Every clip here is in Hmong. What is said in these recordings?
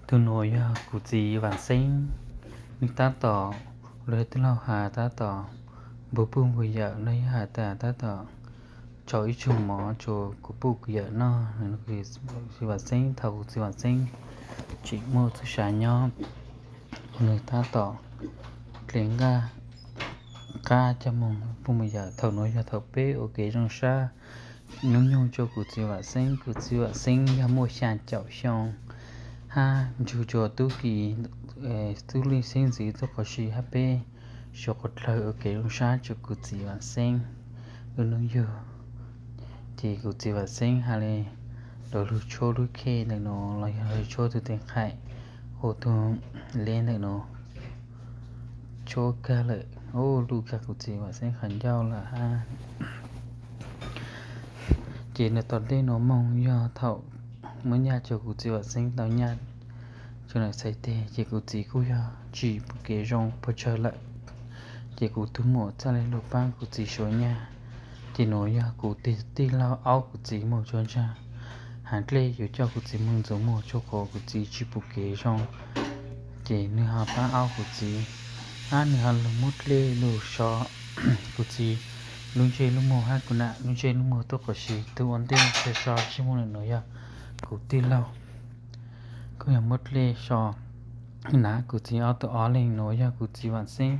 Tus nuav yog kuv txiv Vam Xeeb, nwg tab tom, lawv tij laug has tab tom npug puj npug yawm, lawv yog has tas tab tom tso ib tsoom mov rua kuv puj kuv yawm noj. Kuv txiv Vam Xeeb, thaum kuv txiv Vam Xeeb tseem muaj txuj sa nyob, nwg tab tom dle nqaj qab coj moog puj moog yawm. Thaum nuav yog thaum peb ua kev zoo sab hnub nyoog rua kuv txiv Vam Xeeb. Kuv txiv Vam Xeeb yog muaj xyaa caum xyoo hab nrug rua tub ki, tub lij xeeb ntxwv tuaj qov si hab peb suav quas dlawg ua kev zoo sab rua kuv txiv Vam Xeeb ua hnub yug. Ces kuv txiv Vam Xeeb has le, lawv lug tshuab lub khej ntawm nuav los yog lug tshuab tug teev qhaim, hu tug le ntawm nuav tshuab kag lawm, ua luj kag kuv txiv Vam Xeeb qhov ncauj lawm hab. Ces nwg tom ntej nuav moog yog thaum muab nyaj rua kuv txiv Vam Xeeb tau nyaj rua nam txhais teg, ces kuv txiv kuj yog tsi pum kev zoo puas tsawg lawm. Ces kuv tug muam txhaj le lug paab kuv txiv suav nyaj. Ces nuav yog kuv tij laug aub kuv txiv moog rua ntsag, has dlej yuav coj kuv txiv moog ntxuav muag rua qhov kuv txiv tsi pum kev zoo. Ces nwg ho paab aub kuv txiv, hab nwg ho lug muab dlej lug so kuv txiv lub ntsej lub muag hab kuv nam lub ntsej lub muag tuaj qov si. Tug ua ntej so so tsi muaj le nuav yog kuv tij laug, kuj yog muab dlej so. Nav kuv txiv ob tug ob leeg, nuav yog kuv txiv Vam Xeeb,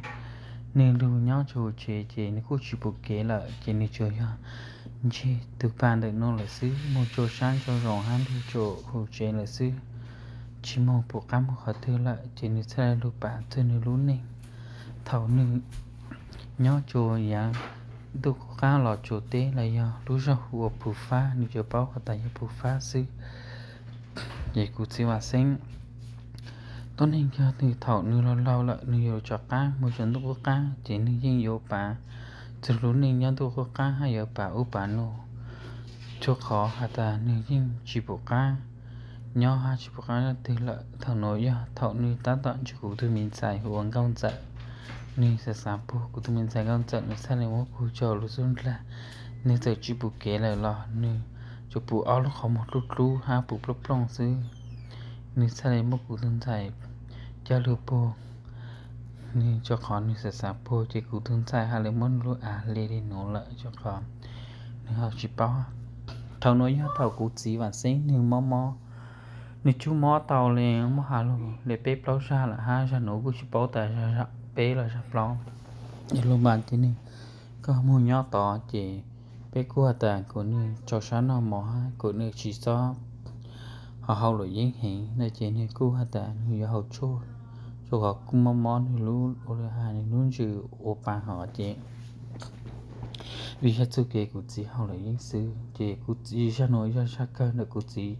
nwg lug nyob rua huv tsev ces nwg kuj tsi pum kev lawm, ces nwg tsuas yog ntseg tug pa ntawm nuav lawm xwb, moog rua sab nraum zoov hab lug rua huv tsev lawm xwb, tsi moog pum qab moog qhov twg lawm. Ces nwg txhaj le lug pam txug nwg lub neej. Thaum nwg nyob rua yaav ntuj qub qab los rua teb los yog lub zog hu ua Phu Fab, nwg tsuas paub has tas yog Phu Fab xwb. Ces kuv txiv Vam Xeeb tuab neeg yog nwg thaum nwg laug laug lawm nwg yuav rov qaab moog rua ntuj qub qab, ces nwg yeej yuav pav txug lub neej nyob ntuj qub qab hab yuav pav ub pav nuav, rua qhov has tas nwg yeej tsi pum qab nyob hab tsi pum qab leej twg lawm. Thaum nuav yog thaum nwg tab tom ntsib kuv tug me ntxhais hu ua Nkauj Ntxawm, nwg xav xav puag kuv tug me ntxhais Nkauj Ntxawm, nwg txhaj le muab kuv rua lub xub ndlag. Nwg txawm tsi pum kev lawm los nwg tsuas pum ob lub qhov muag dlub dlub hab pum plooj plooj xwb. Nwg txhaj le muab kuv tug ntxhais coj lug puag, nwg rua qhov nwg xav xav puag, ces kuv tug ntxhais has le muab nwg lub av le le nuav lawm rua qhov nwg ho tsi paub. Thaum nuav yog thaum kuv txiv Vam Xeeb nwg mob mob, nwg cub mob tau le muab has lug le peb plaub zag lawm hab zag nuav kuj tsi paub tas zag peb los zag plaub. Lug mas ces nwg kuj moog nyob tod, ces peb kuj has tas kuas nwg rua sab noj mov hab kuas nwg tsi xob ho hauj lwm yeeb heev no, ces nwg kuj has tas nwg yuav haus tshuaj, rua qhov kuj mob mob nwg lub ua le has nwg lub ntsws ua pa hov ces vim yog txuj kev kuv txiv hauj lwm yeeb xwb. Ces kuv txiv zag nuav yog zag kawg ntawm kuv txiv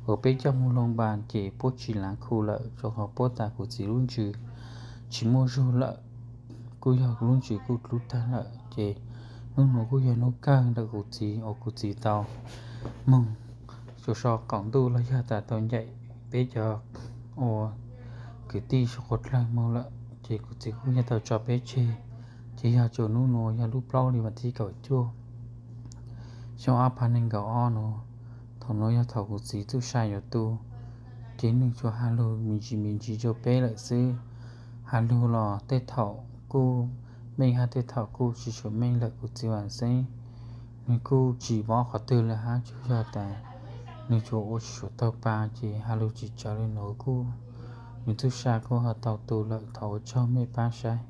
uas peb coj moog loo npas ces puab tsi laav khu lawm, rua qhov puab tas kuv txiv lub ntsws tsi muaj zug lawm, kuj yog lub ntsws kuj dlub tag lawm. Ces hnub nuav kuj yog hnub kawg ntawm kuv txiv uas kuv txiv tau moog rua so qaum ntuj los yog tas tau ncaim peb cov ua kwv tij suav quas dlawg moog lawm, ces kuv txiv kuj yog tau tso peb tseg. Ces yog rua hnub nuav yog lub plaub hli vas thib kaum cuaj, xyoo ob phav neeg nkaum ob nuav. Thaum nuav yog thaum kuv txiv txuj sa yuav tu, ces nwg tsuas has lug me ntsis me ntsis rua peb lawm xwb. Has lug los tej thaum kuj meej hab tej thaum kuj tsi tshua meej lawm. Kuv txiv Vam Xeeb nwg kuj tsi mob qhov twg le hab, tsuas yog tas nwg tsuas ua tsi tshua taug pa, ces has lug tsi tsawv le nuav kuj, nwg txuj sa kuj ho tau tu lawm. Thov ua tsaug mej pab saib.